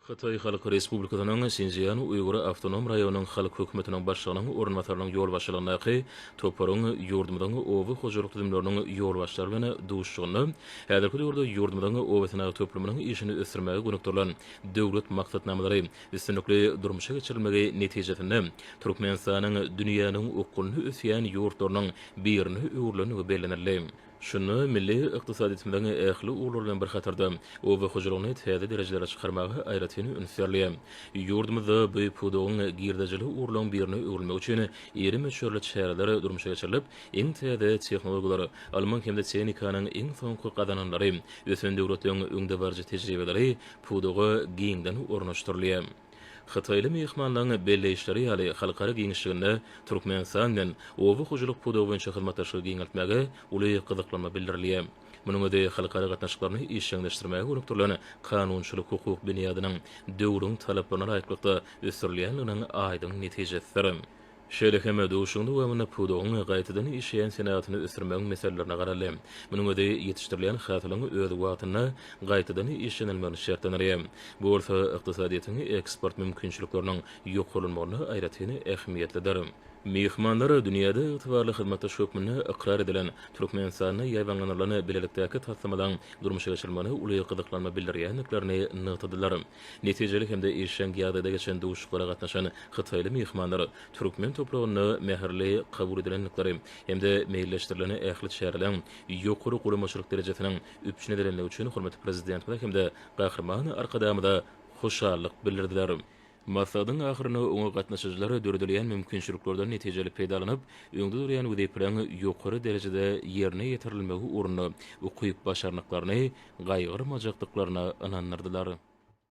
Hytaý Halk Respublikasynyň Sinszýan-Uýgur awtonom raýonynyň Halk hökümetiniň başlygynyň orunbasarynyň ýolbaşçylygyndaky toparyň ýurdumyzyň oba hojalyk düzümleriniň ýolbaşçylary bilen duşuşygynda häzirki döwürde ýurdumyzyň obasenagat toplumynyň işini ösdürmäge gönükdirilen döwlet maksatnamalary üstünlikli durmuşa geçirilmegi netijesinde Türkmenistanyň dünýäniň okgunly ösýän ýurtlarynyň birine öwrülendigi bellenildi. Şunda milli ykdysadyýetimiziň ähli ugurlary bilen bir hatarda, oba hojalygyny täze derejelere çykarmaga aýratyn üns berilýär. Ýurdumyzda bu pudagyň girdejili ugurlaryň birine öwrülmegi üçin iri möçberli çäreler durmuşa geçirilip, iň täze tehnologiýalar, ylmyň hem-de tehnikanyň iň soňky gazananlary, ösen döwletleriň öňdebaryjy tejribeleri pudaga giňden ornaşdyrylýar. Hytaýly myhmanlaryň belleýişleri ýaly, halkara giňişliginde Türkmenistan bilen oba hojalyk pudagy boýunça hyzmatdaşlygy giňeltmäge uly gyzyklanma bildirilýär. Munuň özi halkara gatnaşyklaryny işjeňleşdirmäge gönükdirilen kanunçylyk-hukuk binýadynyň döwrüň talaplaryna laýyklykda ösdürilýändiginiň aýdyň netijesidir. Şeýle hem duşuşygyň dowamynda pudagyň gaýtadan işleýän senagatyny ösdürmegiň meselelerine garaldy. Munuň özi ýetişdirilýän hasylyň öz wagtynda gaýtadan işlenilmegini şertlendirýär. Bu bolsa ykdysadyýetiň eksport mümkinçilikleriniň ýokarlanmagyna aýratyn ähmiýetlidir. Myhmanlar dünýäde ygtybarly hyzmatdaş hökmünde ykrar edilen Türkmenistanda ýaýbaňlanylan bilelikdäki taslamalaryň durmuşa geçirilmegine uly gyzyklanma bildirýändiklerini nygtadylar. Netijeli hem-de işjeň ýagdaýda geçen duşuşyklara gatnaşan hytaýly myhmanlar türkmen topragynda mähirli kabul edilendikleri hem-de meýilleşdirilen ähli çäreleriň ýokary guramaçylyk derejesiniň üpjün edilendigi üçin hormatly Prezidentimize hem-de Gahryman Arkadagymyza hoşallyk bildirdiler. Maslahatyň ahyrynda oňa gatnaşyjylar döredilýän mümkinçiliklerden netijeli peýdalanyp, öňde durýan wezipeleriň ýokary derejede ýerine ýetirilmegi ugrunda ukyp-başarnyklaryny gaýgyrmajakdyklaryna ynandyrdylar.